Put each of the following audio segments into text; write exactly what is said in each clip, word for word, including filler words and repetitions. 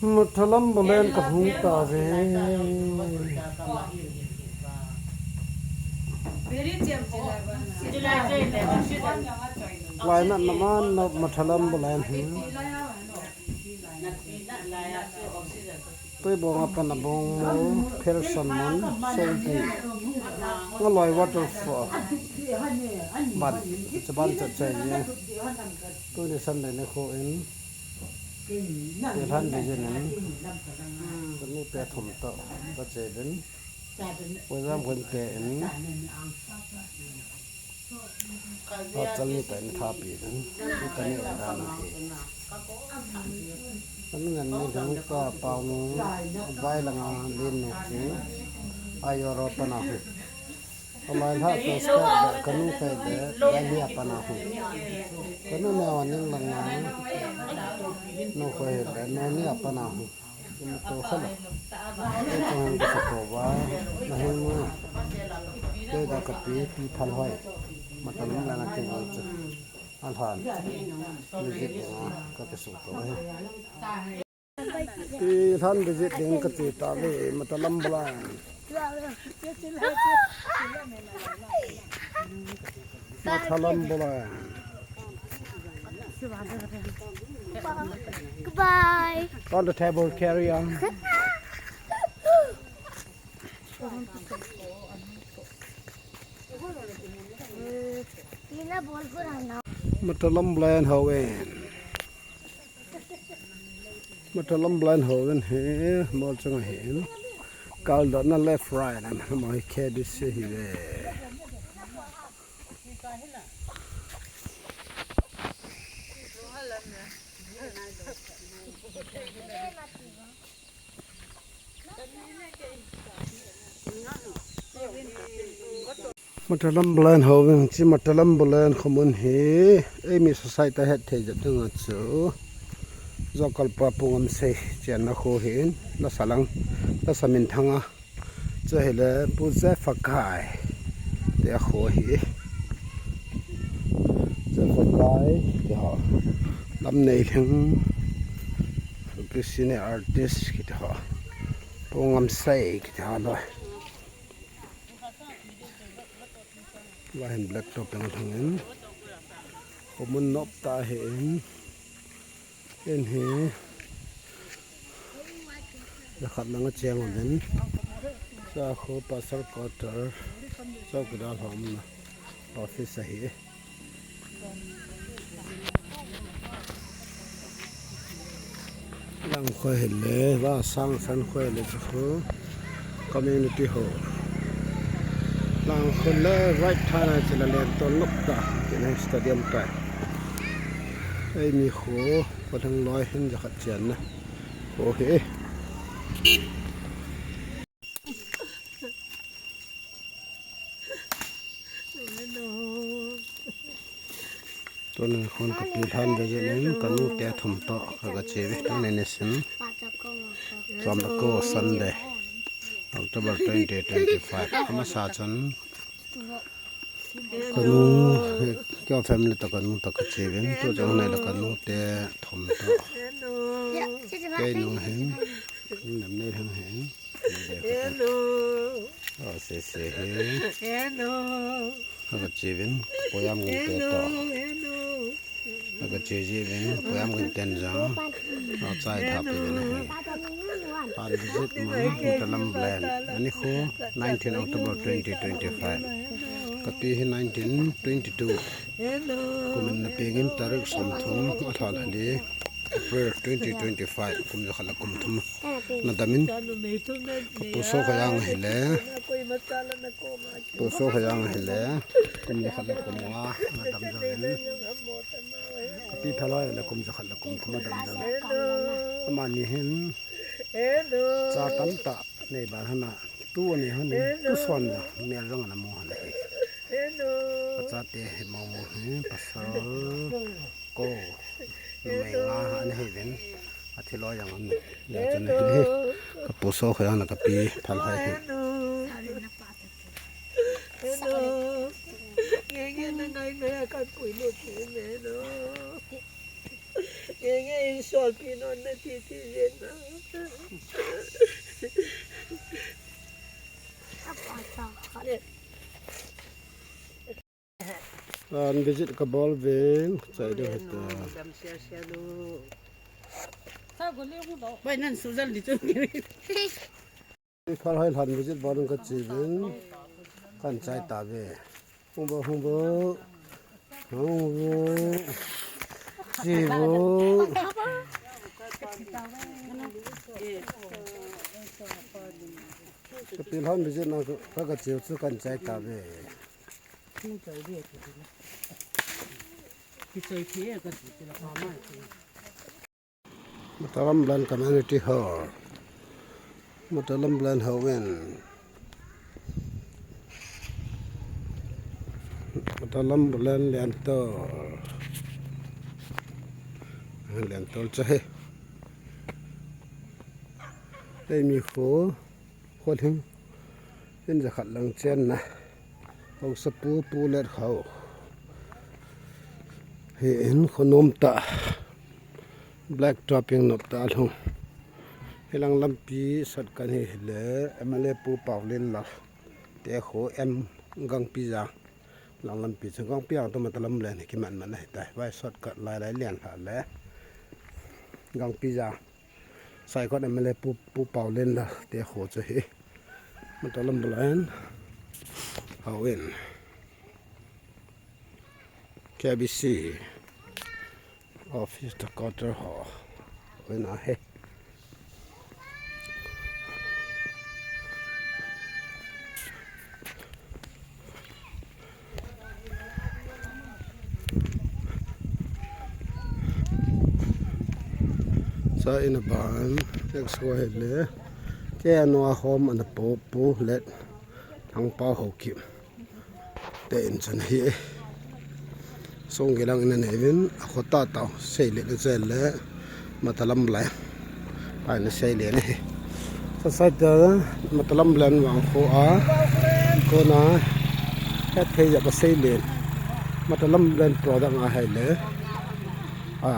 Mathalam Balen kahung tauve. Lainatna man Mathalam Balen hi. Tuibong a pat a bong mu, Pearson mun, Songpi. Ngaloi waterfall. Ban, chaban cha chai ye. Tuni Sunday nikho in. Thilhan visit in. Kanu te thum toh, kache uvin. Program kan te in. Hotel ni tah in thapi in. Kanu dan ahi. Kanu ngan ni dang ka pau nu, vai langa len nu chu. Ayo ro pana hu. Amai lha to ska kanu kai de, vai ni apana hu. Kanu na wa ning langa. Nu ko he de, nu ni apana hu. Ima to khala. Ei chang hang ka sa to ba. Na hing mu. Kei da ka pi, pi phal hoi. Mathalam Balen a kei chu. Alhan. Ni git nga ka ka su to he. Thilhan visit ding kache tauve, Mathalam Balen. Mathalam Balen. Goodbye. On the table, carry on. Mathalam Balen houin. Mathalam Balen houin hi, mol chang hin. Kal dot na left right, na mai K B C hi ve. Mathalam Balen houin, chi Mathalam Balen khomun hi, eimi society het thei jep ding a chu. Jokalpa Pu Ngamsei chenna kho hin, lasa lang, lasa minthang a. Chu hile Pu Jefakai te a kho hi. Jefakai te ho. Lamneilhing. Pi senior artist kiti ho. Pu Ngamsei kiti ho lo. Vahin black top dang thang in. Khomun nop tah ahin. In hi. Jakhat lang a cheng uvin. Chua khu pastor quarter. Chowkidar ho umna. Office ahi. Lang khu hile, va sang san khu hile chu khu community hall. Lang khu le right thana chu la len to lok ta, chu le stadium ta. Eimi khu, pa thang loi hin jakhat chenna. Khu hi. Tuni khun ka pi lhan ve jin in ka nu te thum toh ka, ka che ve. Tuni nisim chom ko Sunday, October twenty twenty-five. Amasa chun ka nu, ka family toh ka nu toh ka che ve. Tu chang nei la ka nu te thum toh. Kei nu hin, nem nei hin hin. Hello. Oh, se se he. Hello. Aga chevin, poyam ngi te to. Hello. Aga chevin, poyam ngi ten jang. Oh, chai tha pe na he. Pan visit man, Matalam Bland. Ani khu nineteen October twenty twenty-five. Ka pi hi nineteen twenty-two. Hello. Kumin na pengin tarik som thum, athal hali. April twenty twenty-five, kum jakhat le kum thum. Na damin, ka pu Sokhoyang ahile. Pu Sokhoyang ahile. Kum jakhat le kum nga, na dam jangin. Ka pi Phalhoi ahile kum jakhat le kum thum a dam jangin. Amani hin. Cha tamtah nei ban hana. Tu ani hana. Tu son ja. Mel jong ana mu hana hi. Ka chate hi mo mo hi. Pasal. Ko, numei nga ana hi uvin, athi loi jong aum in. Hijeh chun hi, ka pu Sokhoyang le ka pi Phalhoi hi. Nge nge in solpi non na ti ti jen na. An visit ka bol veng, chai ding hita. Bai nan sujal di chu. Phal hoi lhan visit bol ka chi veng, kan chai ta ve. Hung bo, hung bo. Hung bo. Chi bo. Ka pi lhan visit na ka, ka chi chu kan chai ta ve. Matalamlen Community Hall. Matalamlen Hall in. Matalamlen Liantor. Liantor cha he. Hei mi kho. Kho hing. In jakhat lang chen na. Haosa pu, pu let khao. Hi in kho nom ta. Black topping nop ta lhung. Hilang lampi sat kan hi le M L A Pu Paulin la. Te kho M Gangpi ja. Lang lampi chu Gangpi ang to Matalamlen hi kiman man ahi tai. Vai shortcut lai lai lian lha le. Gangpi ja. Saikot M L A Pu, Pu Paulin la te kho chu hi. Matalamlen. Hall in. K B C. Office to quarter ho. Hall in ahi. Cha in a ban, next go ahi le. Kei a nua home ana po, pu let. Thangpao Haokip. Te in chan hi. Song gelang in a nei vin, a kho ta tao, sei le na chel le. Matalamlen. Pai na sei le na hi. Sa sai ta Matalamlen vang kho a. Kona. Het thei ya ka sei le. Matalamlen product a hai le. A.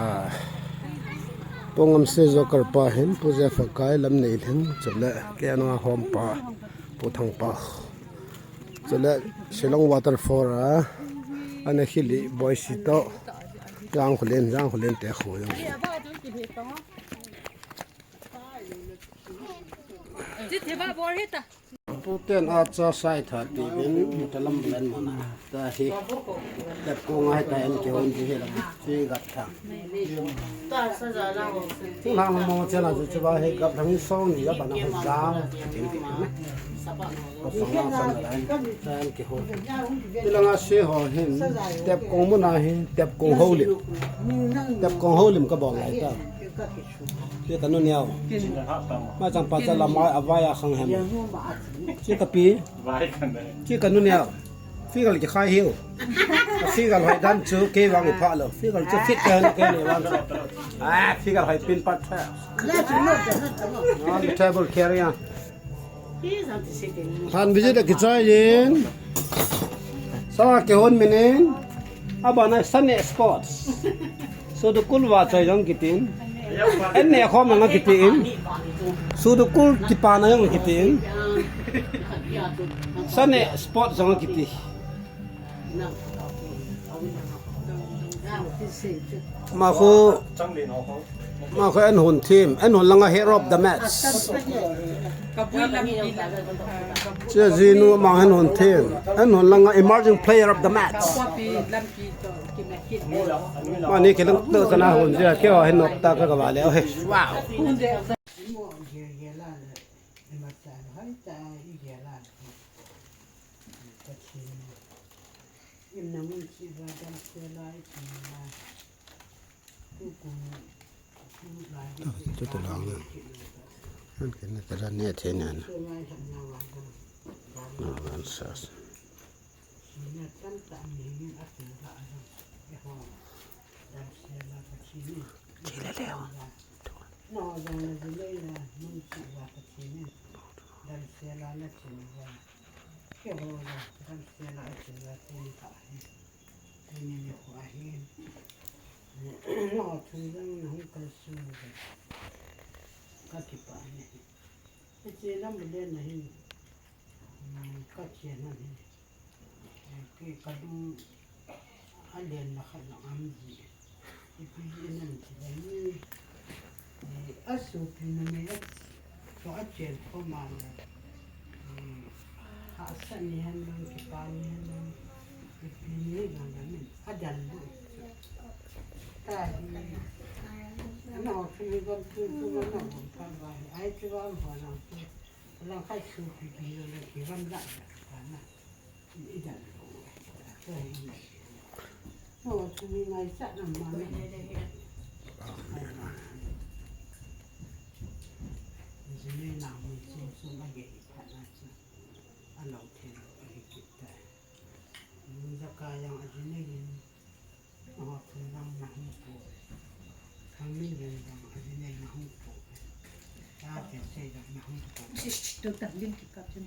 Pongam se jo kar pa hin, pu je fa kai lam nei hin, chule, kei a nua home pa, pu Thangpao. Chule, Shillong Waterfall a, ana khili, Boise to, Jangkholen, Jangkholen te kho jong. Pu ten a cha sai tha ti vin, Matalamlen mana. Ta hi, tep kong ai ta en ke hon ji hi la, chi gap thang. Lang mo che la chu ba hi gap thang song ni ya ba na ho ja. Ko song la san la, ta en ke hon. Ti la nga se ho hin, tep kong mo na hin, tep kong ho lim. Tep kong ho lim ka bol lai ta. Pi ka nu niau. Ma chang pa cha la ma a vai a khang hem. Chi ka pi. Vai ka ne. Chi ka nu niau. Figure ki khai hiu. Figure hoi dan chu kei vang i pha lo. Figure chu fit ka nu kei ni vang chu. Ah, figure hoi pin pat tha. On the table carry on. Han visit a kichai in. Sa ke hon minin. Abana Sunday Sports. Sudukul va chai jong kitin. En ne khom nga kitin. Sudukul kipana jong kitin. Sunday Sports jong kiti. Ma khu, ma khu en hun team, en hun langa hero of the match. Chia jinu ma en hun team, en hun langa emerging player of the match. Mani kilang to kana hun jia kio hin nok ta ka ka vale. Wow. Imatsan hai ta i gela. Pathen. Imna mun chi va dam se lai chi va. Tu kum. Tu tu tu lang na. An ken na tara ne the ne na. Na van sas. Sina tam tam ni ni a tu va a. Eho. Dam se la Pathen. Chi le le ho. Naho thum jong nahung kalson uve. Kakipah e. Hiche lam le nahin, um, kachen ahi. Kei kalung alen na khat lang am ji. Ipi ji nam ti le ni. Eh, asopi numei a chu achen khom a le. Eh, hahsat ni hen lang, kipah ni hen lang. Ipi ni lang lang ni. Adel lu. Tahi. Naho thum ni gam tu tu gam na gam pha ba. Ai tu gam pha lang tu. Lang khai sopi ki yo le ki gam la. Ka na. Sis, tu ta lim ki kap chen.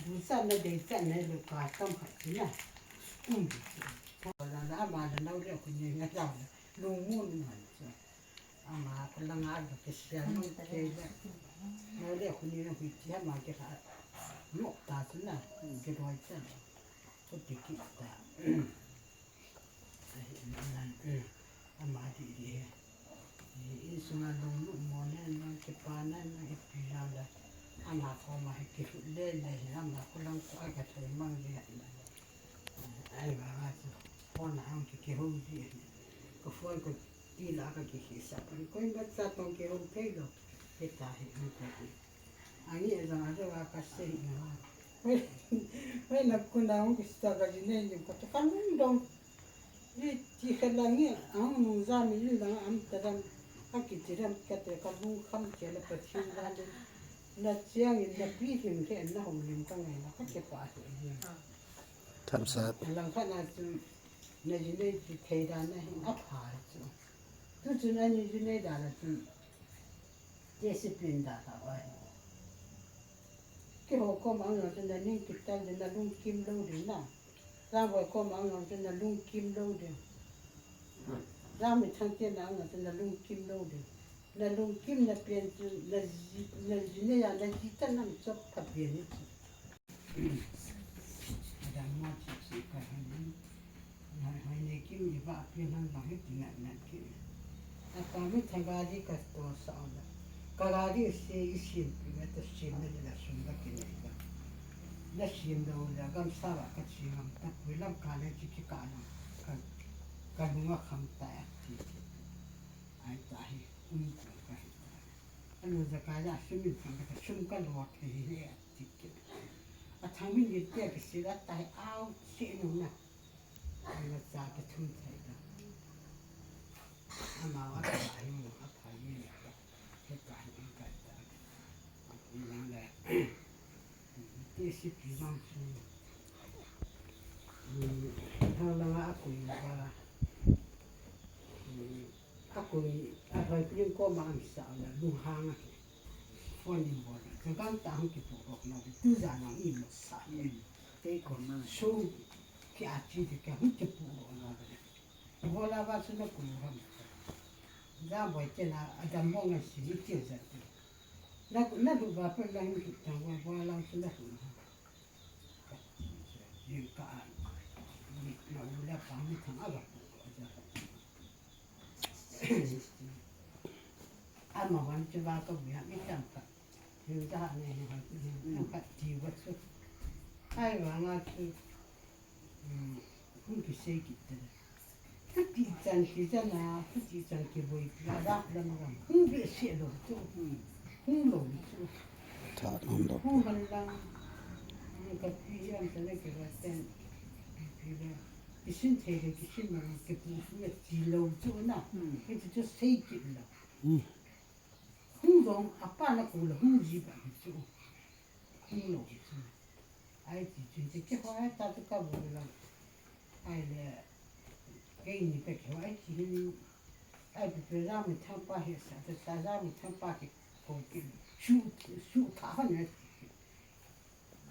Susan na dei chan na lu ka kam khat ti na. Um. Ka la la ma la nau le khu ni na la. Lung mun man chu. Ama ka la nga ka ke sia nu ke le. Nau le khu ni na hui ti ama ke kha. Nok ta chu na. Ke doi chan. Khu ti ki ta. Ahi, ahi, ahi. Ama di di he. Insunga lunglut mo ne, nang kipana, nang ipi jang le. Ama koma hi kilut le le hi, ama kolang ko ai ka thei mang le le. Ai ba ba chu. Phone a hung ki kihou di. Ka phone ko ti la ka ki hi sa pan ko in ba cha tong kihou thei lo. Hita hi, hita hi. Angi e jang a jong a ka sei na. Hoi, hoi na kun a hung kisa ka ji nei ni ka to ka lung dong. Ni ti kha la ngi a hung nung ja mi ni la am ta dam. A ki ti dam ka te ka lung kham ke la Pathen ja ni. Na chiang in na pi him ke na hung lim ka ngai na ka ke pa he ni. Thumbs up. Lang kha na chu na ji nei ti thei da na hin a pha chu. Tu chu na ni ji nei da na chu. Discipline da ta oi. Keiho koma ang jong chun na ning kital ding, na lungkim lou ding na. Jamboi koma ang jong chun na lungkim lou ding. Jamboi thang te na ang jong chun na lungkim lou ding. Na lungkim na pen chu na ji, na ji ne ya na ji ta nam chop pha pen ni chu. Adang ma chi chi ka han ni. Hai, hai nei kim i va pi nan lang hi ti nat nat ki. A pa mi thang gari ka to sa la. Ka gari se i sim pi na ta sim na la sum la ki nei la. Na sim lo la gam sa la ka chi ngam ta pui lam ka le chi ki ka na. Ka, ka lunga kham ta ya ti ti. Ai ta hi, um ko ka hi ta. Anu za ka ya sum in thang ka sum ka lo thei hi le. Ti ki. A thang min ye te ki si la ta hi au si nu na. Ai la cha ki thum thei da. Ama wa ta hi mu a pha ye na ta. He ta hi ka ta. Ni la le. Ti si pi mang si. Ni ha la nga a ku ba. Ni A koi, a hoi pin ko ma ang sa la, lunghang a. Phone in bol la. Ka gam ta hung kipu ro na, tu ja na i mo sa. Te ko ma. So, ki a chi de ka hung kipu ro na. Bol la ba su na ku ro. Ja boi te na, a dam bong a si ni ti ja te. Na, na lu ba pe la hung ki ta wa, bol la su na ku ro. Yin ka an. Ni na u la pa ni thang a ga pu ro ja. Ama wan chu ba ka bu ya mi tam ka. Hin ta ha ne hin ha ku hin ka ti wa chu. Ai wa nga chu. Hmm, hun ki sei ki te. Ka ti chan ki chan na, ka ti chan ki boi ki la da la ma wan. Hun be se lo chu. Hmm. Hun lo chu. Tha hun lo. Hun han lang. Hmm, ka ti yan ta ne ki wa ten. Ki la. Kisin thei le, kisin mang, kipu su le, ti lo chu na. Hmm. Kitu chu sei kit lo. Hmm. Hung dong, a pa na ku le, hung ji ba chu. Hung lo chu. Ai ti chu, ti ke ho ai ta tu ka bu lo. Ai le, kei ni pe ke ho ai ti ni. Ai pe pe ja mi thang pa he sa, ta ja mi thang pa ke ko ke. Su, su ta ha ne.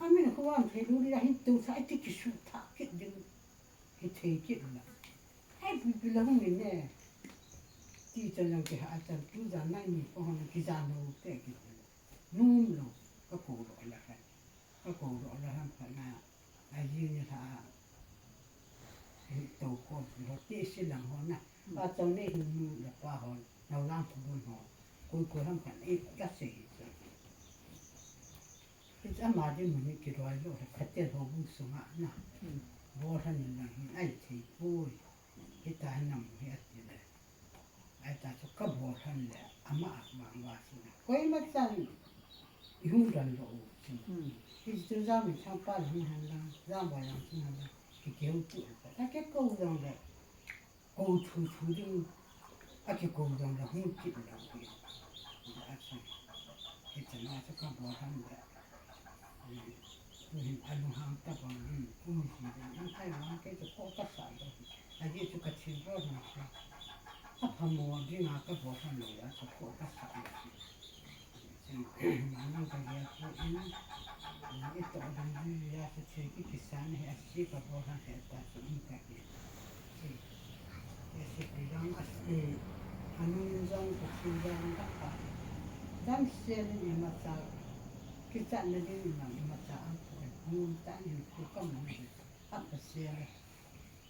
A min ko wan thei lu ni la hin tu sa ai ti ki su ta ke ding. Kithei kit la. Hei pipi la hung in e. Ti chan lang kiha chan tu jan nai ni ko hon kijan ho te kiti. Num lo. Ka ko lo la ha. Ka ko lo la ha pha na. A ji ni ha. Hi to ko lo ti si lang ho na. A chang ni hin nu la pa hon. Nau lang ko bun ho. Ko ko ham kan e ka se hi. Hiche ama ding mun hi kiloi lou, Pathen houbung sunga na. Bol han in lang hin ahi thei poi. Hita hin nam hi ati le. Ahi ta chu ka bol han le, ama a vang va chu. Koima chan i hung dan lou u chu. Hiche chu jam in chang pa lang han lang, jam ba lang chu han lang. Ki keu tu. Ka ke ko lang le. Ko thu thu ding, a kikou jong le hung kit lou ding. A chu, hiche na chu ka bol han le. Tu hin a lunghang tabang hin, um ji ding, an thai vang kei chu ko ka sa lou. A ji chu ka thil bol han chu. A phamo ding a ka bol han le, a chu ko ka sa lou. Manang ka gel chu in, i toh ding hi, ya chu che ki kisan hi a si ka bol han he ta chu in ka ki. Che, che si pi dang a si, anun jong ka si jong ka pa. Dam se ni imacha, kichat na ding imacha ang ko, nun ta ni ko ka mo hi, a pa se le.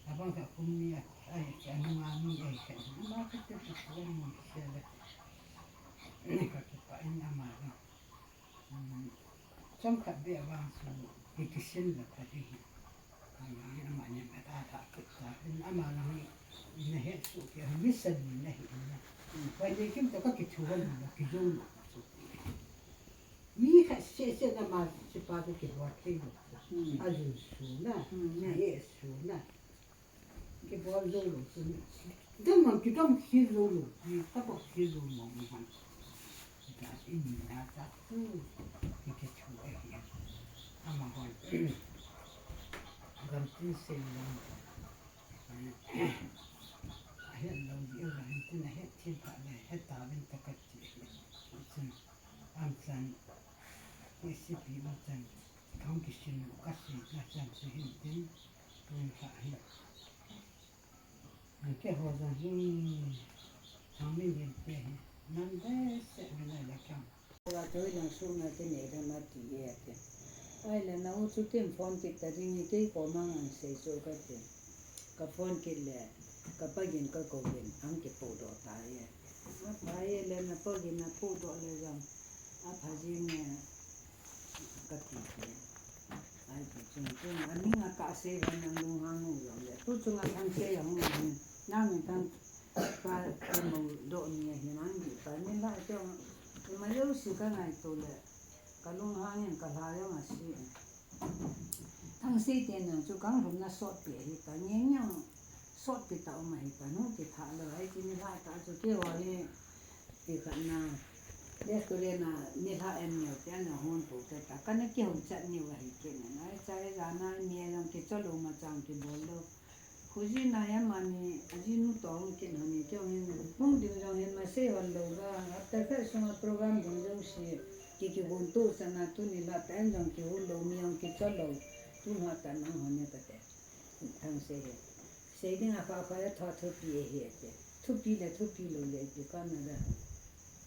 Abang ka kum ni a, ai, anung a ni ai ka, ama ka te tu ko ni se le. Ka kipah in ama jong. Chomkhat beh vang chu, hi kisin la pha ding hi. Ama, ama ni ma ta ta kit ta. Ama lang hi, na het suh kei, mi san ni na hi na. Pai ni kim ta ka kithu han la, kijou lo chu. Mi khat seh seh na ma, si pa chu kibol thei lo. A jun su na, a he su na. Kibol jou lou chu. Dam ham kidam khi jou lou, ki tabok khi jou mong mong han. Ka in na ta tu. Ki kithu ahi. Ama hon. Gam tin sei lang. Ahet lou di u la hin tin ahet thin pha le, het ta vin ta ka ti. Chun, am chan, K C P ma chan, thong kisin u ka sei na chan chu hin tin, tun kha hi. Keiho jong hi, thangmin hin te hi, nam behseh min a la kang. Wa thoi lang suna te nei dam a ti e te. Ahile na u chu tin phone kit ta ding, kei koma ngan sei chu ka ti. Ka phone kit le, ka pa gin ka kou gin, ang kipodoh ta e. Apha e le na pa gin na podoh le jong, apha jing e, ka ti te. Ai, tu chung chung, a ning a ka sei van nang lunghang u jong le. Tu chung a Thangsei a hung hin, nang min Thang pa te mo do ni a hin ang di pa ni la chong, ma yo si ka ngai to le, ka lunghang in ka la jong a si. Thangsei te nang chu kang lhum na sot pi a hi ta, nge nge sot pi ta um a hi ta, nu ti tha lo, ai ti ni la ta chu keiho hi, Ti khat na, restaurant a nilhah en neo te ana hon tou te ta, kana kihou chat neo ahi kit na, nai chai jana mi a jong kicha lou ma chang kibol lou. Khojin a hi amani, ajinu toh hung kit hon in, keiho hin hung ding jong hin masei hon lou va, hapta khat sunga program ding jouse, ki kihon tou chan a tuni la ta en jong kihon lou, mi jong kicha lou, tu ma ta nang hon e kate. Thangsei hi. Sei ding a kha kha a tha thupi ahi ati. Thupi le thupi lou le ipi kana da.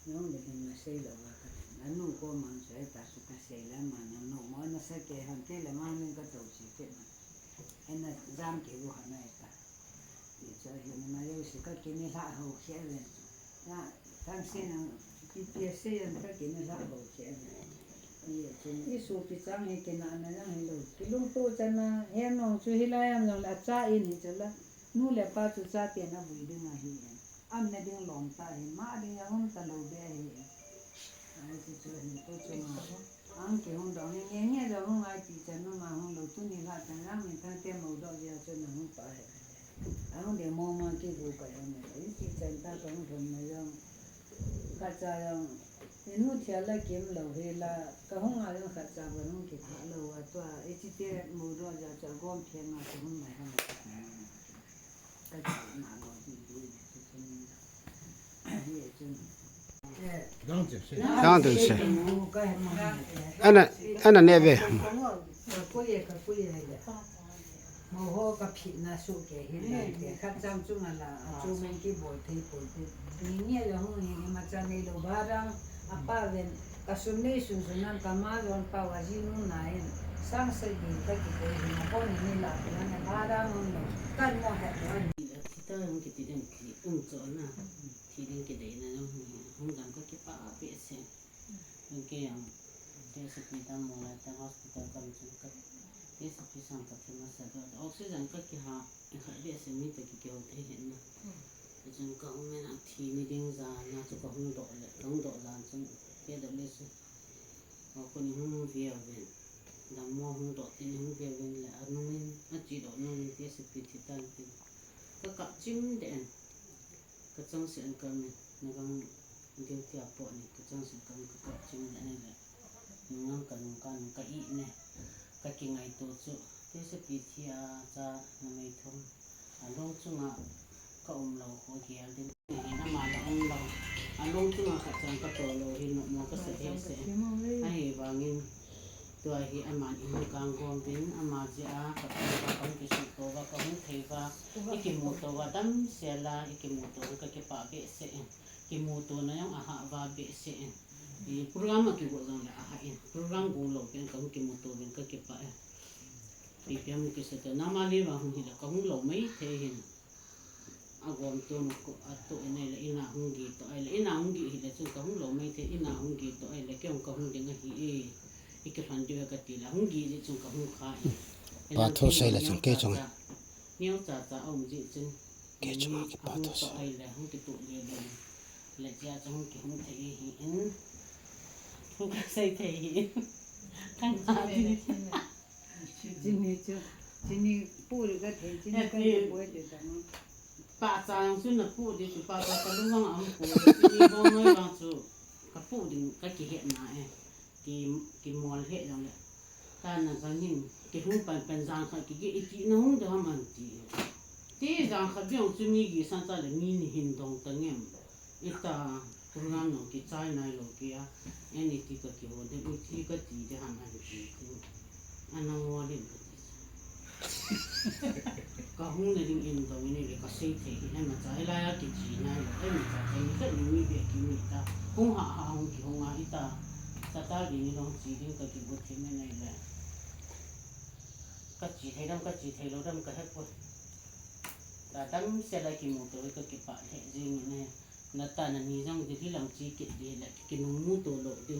Nang le ding na sei lou va ka. Anu ko mang sei ta su ka sei la ma na no mo na sa ke han te le ma ning ka tou si ke ma. Ena jam ke u hana eta. Ni cho hi ni ma yo si ka ke ni la ho khe ve. Na, Thangsei nang, P P S C ang ka kinilhah bou khe ve. Ni chun, i sopi chang hi kinahna jong hilou. Kilungto chan a, he nong chu hilai am jong le, acha in hi chu la. Nu le pa chu chate na vui ding ahi. Am na ding lom ta hi, ma ding a um ta lou be ahi. Ai chu chu hin to chu ma. Ang kihung dong hi nge nge dong hung ai ti chan nu ma hung lou tuni la chan lang min Thangte mou doh jia chu na hung pa he. Ang de mou ma kigu ka jong na in ti chan ta ka hung thon na jong. Khat cha jong. Inu thia la kim lou hi la ka hung a jong khat cha ba hung ki pha lou a tua. I chi te mou doh jia cha gom phe ma ka hung mai hung. Dang tu se. Ana, ana ne ve. Moho ka phitna soh kei hi lai te, khat chang chunga la, a chu men kibol thei poi te. Ni nge le hung hi, imacha neilou ba dang, a pa ven, ka sum nei sun sun nan ka ma jon pa wa ji nu na in, sang sa gi ka ki koi hi na ko ni la ko na ba dang hung lo, kan mo he ko ni. Thi ta hung kiti den thi um cho na, thi den ki dei na hung hi, hung dam ka kipah behseh. Hung ke yang, T S P ta mo la ta hospital kam chun ka, T S P sang ka thi masa do, oxygen ka kiha, e khat behseh mi ta ki kihou thei hen na. Chun ka um in a thi ni ding jan na chu ka hung doh le, ka hung doh jan chun, ke doh le chu. Ka ko ni hung viau ven. Dam mo hung doh tin hung viau ven le, a nung in, a chi doh nung in T S P thi tan tin. Ka kap chim den. Ka chang sen ka mi, na gang duty a po ni, ka chang sen ka mi ka kap chim den le. Nung lang ka nung ka nung ka i ne. Ka kingaito chu, T S P thi a cha na mei thum. A lung chunga ka um lo ho gial din. Hi na ma la um lo. A lung chunga ka chang ka to lo hi no mo ka sa he se. A hi vangin tua hi aman in kang gom din, ama ji a ka ka ka hung ki su to va, ka hung thei va, i ki mu to va, dam se la, i ki mu to va, ka ki pa behseh. Ki mu to na jong a ha va behseh. I program a ki go jong le a ha in. Program go lo pen ka hung ki mu to vin ka ki pa e. Pi pi a mu ki se to na ma le va hung hi le ka hung lo mai thei hin. A gom to na ko a to e nei le ina hung gi to ai le ina hung gi hi le chun ka hung lo mai thei ina hung gi to ai le ke hung ka hung ding a hi e. I ki hlan diu e ka ti le hung gi ji chun ka hung kha e. Pa tho sei le chun ke chunga. Neo cha cha a um ji chun. Ke chunga ki pa tho sei. Ai le hung ki to le le. Le chia chang ki hung thei hi in. Hung ka sei thei hi in. Kan ha di. Chini chu. Chini pu ri ka thei, chini ka thei poi te ta no. Pa cha yang chu na pu di chu pa cha ka lu wang am pu. Chini bo noi wang chu. Ka pu ding ka ki het na e. Ki, ki mol het jong le. Ta na jang hin, ki hung pan pan jang khat ki ki iti na hung da man ti. Ti jang khat biang chu mi gi san ta le mi ni hin dong ta ngem. Ita, program no ki chai nai lo ki a. Ani ti ka ki ho de, u ti ka ti de han an ti. Ana ngo le. Ka hung na ding in dong in le ka sei thei hi, ai ma cha, ai la ya ki chi na, ai ma cha, ai ni ka ni mi be ki mi ta. Hung ha ha hung ki hung a hi ta. Sa ta ding ni long chi ding ka ki bu thei me nei le. Ka chi thei dam, ka chi thei lo dam ka he poi. Ta dam se la ki mu to ka ki pa thei jing ne. Na ta na ni jong di di lang chi ki di le ki nung mu to lo di.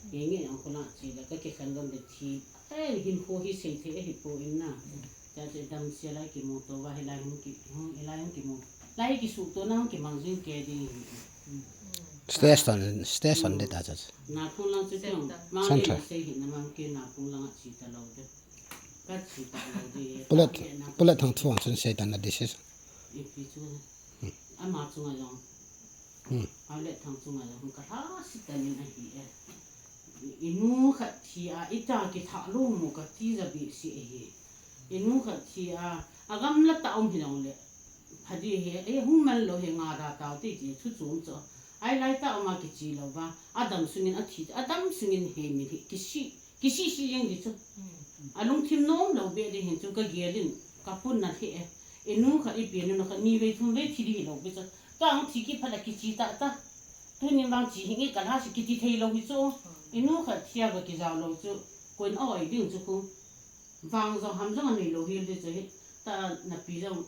Nge nge ang ko na chi le ka ki khan dam de thi. Ai hin ho hi sei thei hi po in na. Cha che dam sia lai ki mu to va hi lai hung ki, hung hi lai hung ki mu. Lai ki su to na hung ki mang jing ke ding. Station, station de ta cha. Na phung lang chu tiang. Ma Center. Sei hi na mang ke na phung lang a chi ta lo de. Ka chi ta lo de. Pulet, pulet thang thuang chun sei ta na decision. I pi chu. Ama chu nga jong. Hmm. A le thang chunga la hung ka hla si ta nin a hi e. I nu khat thi a, i ta ki tha lo mo ka ti za bi si e hi. I nu khat thi a, a gam la ta um hi long le. Pha di he, e hung man lo he nga da tau te ti chu chum cho. Ai lai ta um a ki chi lo va, a dam sungin a thi, a dam sungin he mi hi ki si. Kisih sih jeng di chu. Hmm. A lungthim nom lo be di hin chu ka gel in ka pun na thi e. I nu khat i pi nu khat ni vei thum vei thi di lo be chu. Ka ang thi ki phala ki chi ta ta. Tunin vang chi hi nge ka la si ki ti thei lo hi chu. Hmm. I nu khat thi a ka ki za lo chu. Koin a oi ding chu khu. Vang jong ham jong a nei lo hi di chu hi. Ta na pi jong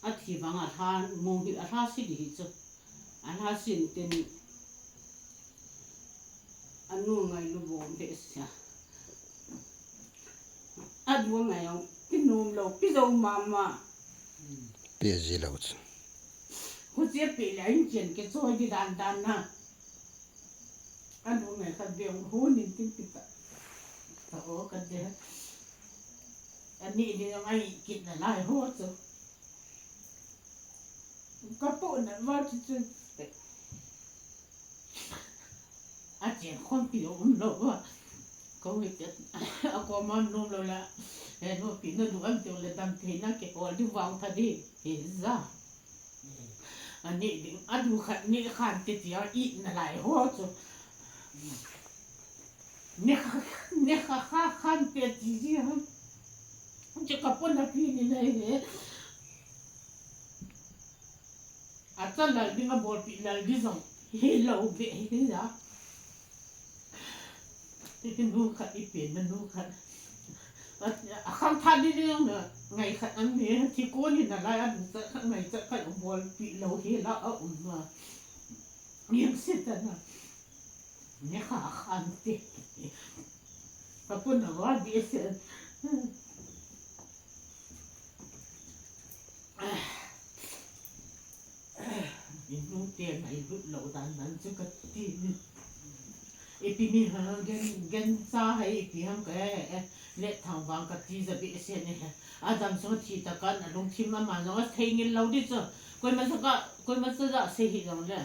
a thi vang a hla mong hi a hla si di hi chu. A hla sin tin. A nu ngai lu bom behseh a. A du ngai ang, pi nom lo, pi zo mama. Pi ji lo chu. Hu che pi le in chen ke choi di dan dan na. A nu ngai khat be hu nin tin pi ta. Ta o ka de. A ni ni ngai kit na lai ho chu. Ka pu na va chu chu. A chen khom pi um lo va. Ko hi te, a ko man nom lo la. E no pi na du am te le dam te na ke ko di vang tha di. He za. A ni ding, a du khat ni khan te ti a i na lai ho chu. Ni kha, ni kha kha khan te ti ji ha. Che ka pon na pi ni nei he. A cha lal ding a bolpi lal di jong hi lo be hi la. Ti ti nu khat i pen na nu khat. A khang tha di ding na ngai khat an ni thi ko ni na lai a nu cha khat ngai cha khat bolpi lo hi la a um na. Ngiam se ta na. Ni kha khan te. Ka pun na wa di se. Inu te ngai lut lo dan dan chu ka ti. Ipi mi ha gen gen cha hai ipi ham ka he he. Let thang vang ka ti ja be se ne he. Adam so thi ta kan a lungthim ama no thei ngil lo di chu. Koi ma sa ka koi ma sa ja se hi jong le.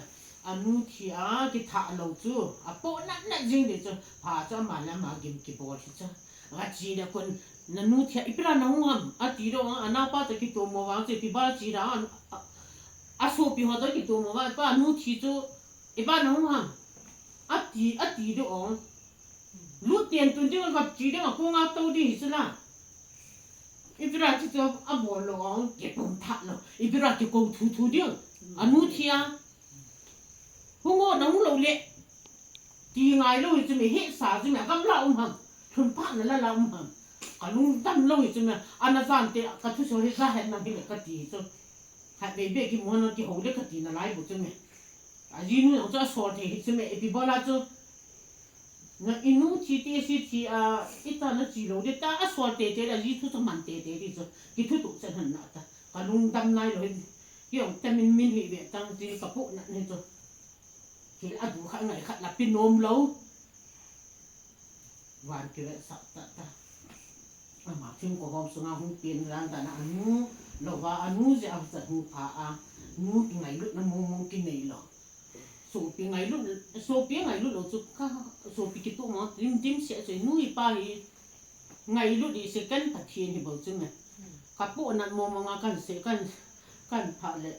A nu thi a kithah lo chu, a poh nat nat jing le chu, pha chu ama le ama gim kibol hi chu. Nga chi le kon, na nu thi a, ipi ra na hung ham, a ti dong a, a napa chu kitomo vang chu, ipi ba chi ra, a, a, a sopi ho chu kitomo vang, pa nu thi chu, ipi ba na hung ham, a ti, a ti dong. Lut tien tun ding, a gap chi ding, a kong a to ding hi chu la. Ipi ra chu chu a bol lo ong, kipum thah lo. Ipi ra kikou thu thu ding. A nu thi a. Hung o na hung lo le. Ti ngai lo hi chu me he sa chu me a gamla um ham. Lhun pha na la la um ham. Ka lungdam lo hi chu me. A na jan te ka thuso hi ja het na hi le ka ti hi chu. Hat be be ki mo na ki ho le ka ti na lai bu chu me. A jinu jong chu a sol thei hi chu me, ipi bola chu. Na inu thi te si thi a, ita na chi lo de ta, a sol te te a, ji thu chu man te te di chu. Ki thu tu chen han na ta. Ka lungdam nai lo hi. Ki ong ta min min hi ve tang ti ka pu na ni chu. Ki a du kha ngai khat la pi nom lo. Van ki ve sa ta ta. Ama thingkong hom sunga hung pen lang dan a nu, lo va a nu je a chat hung pha a, nu ki ngailut na mong mong ki nei lo. Sopi ngailut, sopi ngailut lo chu ka, sopi ki tu mo, dim dim se chu nu i pa hi ngailut i se kan Pathen hi bol chu me. Ka pu na mong mong a kan se, kan, kan pha le,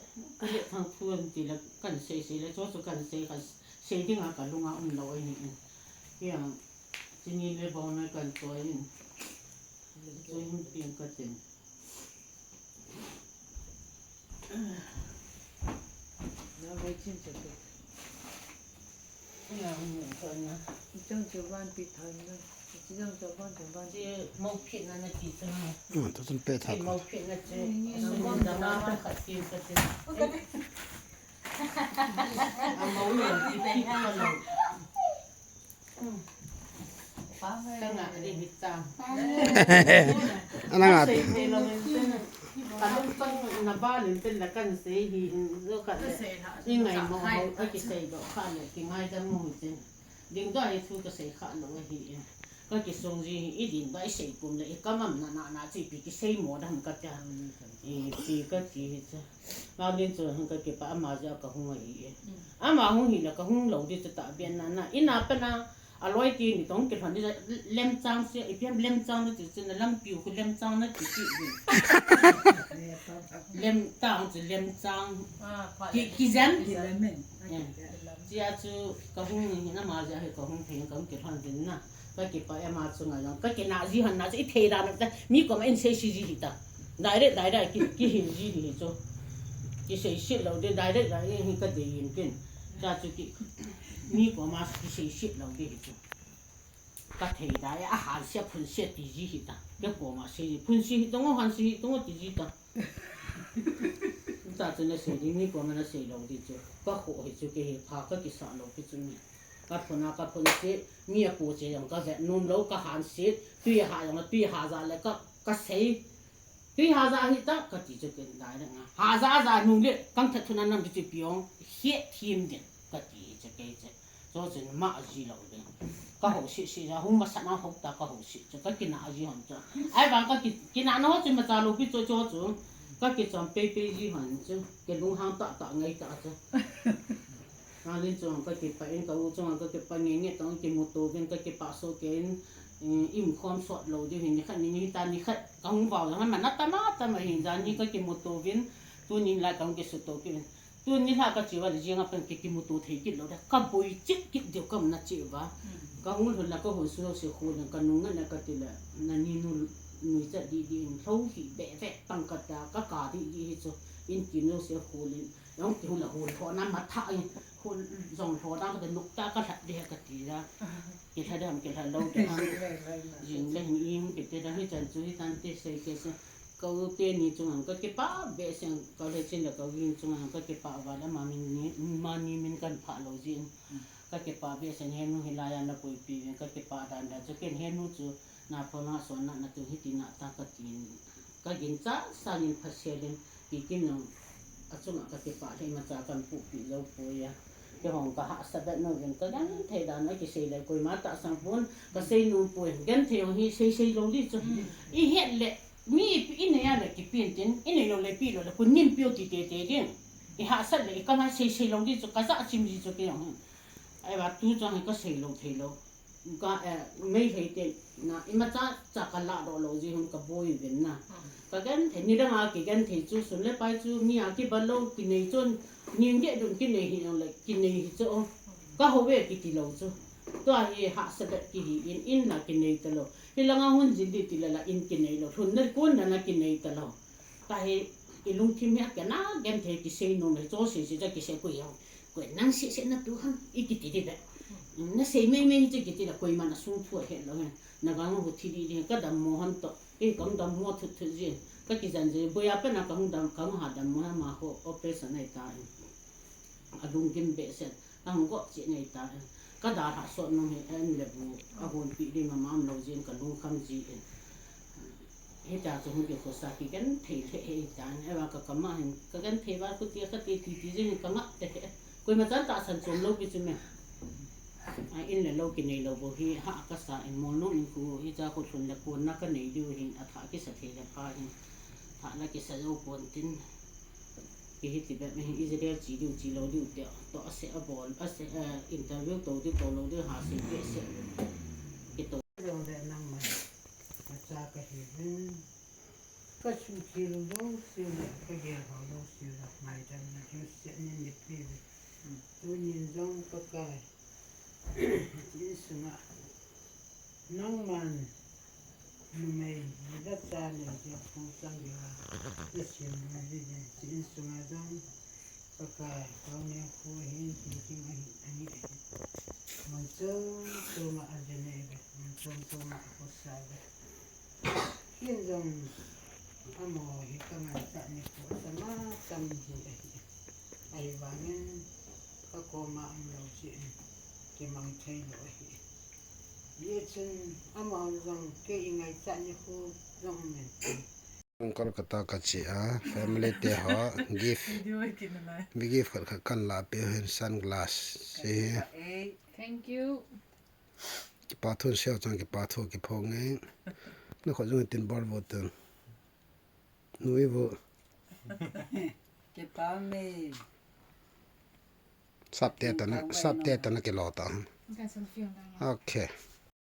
le thang thu an ti le, kan se se le, chu chu kan se, kan se ding a ka lunga um lo ai ni. Yang, Chini le bong na kan choi in. Choi in piang ka tin. Na ve chin che te. Ya, um, ka na. Chang che van pi thai na. Chi jang che van che van. Chi mo phit na na ki chang. Hmm, to tun pe tha. Chi mo phit na che. Ni, ni, ni. Su ni da na ma kha ki ka che. A mo lo ki ki ka lo. Ana nga. Ding da hi thu ka sei kha lo hi. Ka kisong ji hi i ding da i sei kum le i kamam na na na chi pi kisei mo dam ka ta. I pi ka ti hi cha. Nalin chu hung ka kipah ama jeh a ka hung ahi e. Ama hung hi la ka hung lo di chu ta bian na na. Ina pa na a loi ti ni tong kilhon di lemchang se, ipi ham lemchang na ti chu na lampi u khu lemchang na ti ti di. Lemchang chu lemchang. Ki, ki jem? Ki jem. Chia chu ka hung ni na ama jeh a hi ka hung thei ka hung kilhon din na. Ka kipah e ama chunga jong. Ka kina ji hon na chu i thei dan ta. Mi koma in sei si ji hi ta. Direct, direct, ki, kihil ji ni hi chu. Kisei sit lo de, direct, direct hi ka dei in kin. Cha chu ki, mi koma kisei sit lo de hi chu. Ka thei da, a han sia phun sia ti ji hi ta. Ke koma sei ji, phun si hi tongo, han si hi tongo ti ji ta. Cha chu na sei di, mi koma na sei lo di chu. Ka kho hi chu ke hi pha ka kisa lo ki chu ni. Ka phun a, ka phun si, mi a pu che jong ka vet nom lo, ka han si, tui ha jong, tui ha ja le ka, ka sei. Tui haza hi ta, ka ti chu ken dai le nga. Haza, haza nung le, kang that thuna nam chu piong, hiet thim den, ka ti chu kei chu. Chu chu ma ji lo le. Ka ho si si ja, hung masa na ho ta ka ho si chu, ka kina ji hon chu. Ai bang ka ki, kina no chu ma cha lo pi chu chu chu. Ka ki chom pe pe ji hon chu, ke lung hang ta ta ngai ta chu. Nalin chung ka kipah in ka u chung ka kipah nge nge tong kimuto vin ka kipah so ken, eh, im khom sot lo di hin ni khat ni ni ta ni khat ka hung vau jong man na tama tama hin jan ni ka kimuto vin tunin la ka hung kisuto kin tuni la ka chiva le jinga pan ki kimuto thei kit lo da ka boi chit kit deu kam na chiva ka hung hun la ka hun su se khu na ka nung na ka ti la na ni nu Nui chat di di in, lou hi be ve tang ka ta, ka ka di di hi chu, in kin lo se hul in, yong ki hul a hul tho na ma tha in, hul zong tho na ka ta nuk ta ka lhat de ka ti la. Ki lhat dam, ki lhat lo de ham. Jing le hin im ki te da hi chan chu hi tan te sei ke se. Ka u te ni chung ang ka kipah be seng ka le chin da ka win chung ang ka kipah va da ma min ni, ma ni min kan pha lo jin. Ka kipah be seng he nu hi la ya na pui pi ka kipah dan da chu ken he nu chu na pho na so na na tu hi ti na ta ka tin. Ka gin cha sa nin pha se len ki kin nong a chung a ka kipah le ma cha kan pu pi lo pu ya. Ke hong ka ha sa da no gen ka gan thei dan a ki sei le koi ma ta sang pun ka sei nu pu gen thei hong hi sei sei lo di chu. I het le Mi i nei a le kipin tin, i nei lo le pi lo le, kun nin piu ti te te ding. I hahsat le, i kama sei sei lo di chu, ka za chim di chu ke yong. Ai ba tu chang ka sei lo thei lo. Ka, eh, mei hei te, na, i ma cha cha ka la do lo ji hun ka boi ven na. Ka gen thei, ni dang a ki gen thei chu, sun le pai chu, mi a ki ba lo, ki nei chun, ning ge dun ki nei hi yong le, ki nei hi chu. Ka ho ve ki ti lo chu. Tua hi hahsat le ki hi in, in la ki nei ta lo. Hi langa hun jin di ti la la in ki nei lo. Hun na kun na na ki nei ta lo. Ta hi i lungthim hi a kena gen thei ki sei nom le cho sei sei cha ki sei koi yau. Koi nang sei sei na tu ham i ki ti di le. Na sei mei mei chi ki ti la koi man a sung thu a het lo hen. Na ga ngu thi di di ka dam mo han to. Ki kong dam mo thut thut jin. Ka ki jan je boya pe na kong dam kong ha dam mo ha ma ho operation ai ta. A lungkim behseh, a hung gop cheh nei ta. Ka dalha sot nung hi, en le bu, a honpi ding a mam lo jin ka lungkham ji in. Hita chu hung kikhosa kigenthei lheh hi ta. Ewa ka kama hin, kagenthei val khuti a kati ti ti jin ka ngah te he. Koima chan tahsan chom lou pi chu me. A in le lou kinei lou bou hi, ha ka sa in mol nung in khu, hicha khu lhun le kon na ka nei diu hin, a tha kisa thei le pha hin. Tha la kisa jou pon tin. Ki hiti bep hi Israel chi diu chi lou diu te, to ase a bol, ase, eh, interview to diu to lou diu ha se pe se. Ki to. Jong le nangma, ka cha ka hi vin. Ka suhkhel u jouse le, ka gel ho jouse le, ngaidam na jouse nin neipe uve. Tunin jong Pakai, hiche insunga nangman numei le cha nei jeh a pu chang jeh a nasem nung jeh in, hiche insunga jong Pakai, Pauneo khu hin, hiche ding ahi, ahi, ahi. Mun chom choma ajinei uve, mun chom choma akhosa uve. Ken jong amaho hi ka ngaichat nikho achama cham hi ahi. Ahivangin ka koma umlou jeh in kimang thei lou ahi. Hijeh chun amaho jong kei i ngaichat nikho jong um in. Kolkata ka che a, family te ho, gift. Video kit na lai. Mi gift khat khat kan la pe hin sunglass. Se hi. Thank you. Kipa thu seo chang kipa thu kiphong e. Na kho jong tin bol vo ten. Nui vo. Kipa me. Sap te ta na, sap te ta na kilo ta. Okay.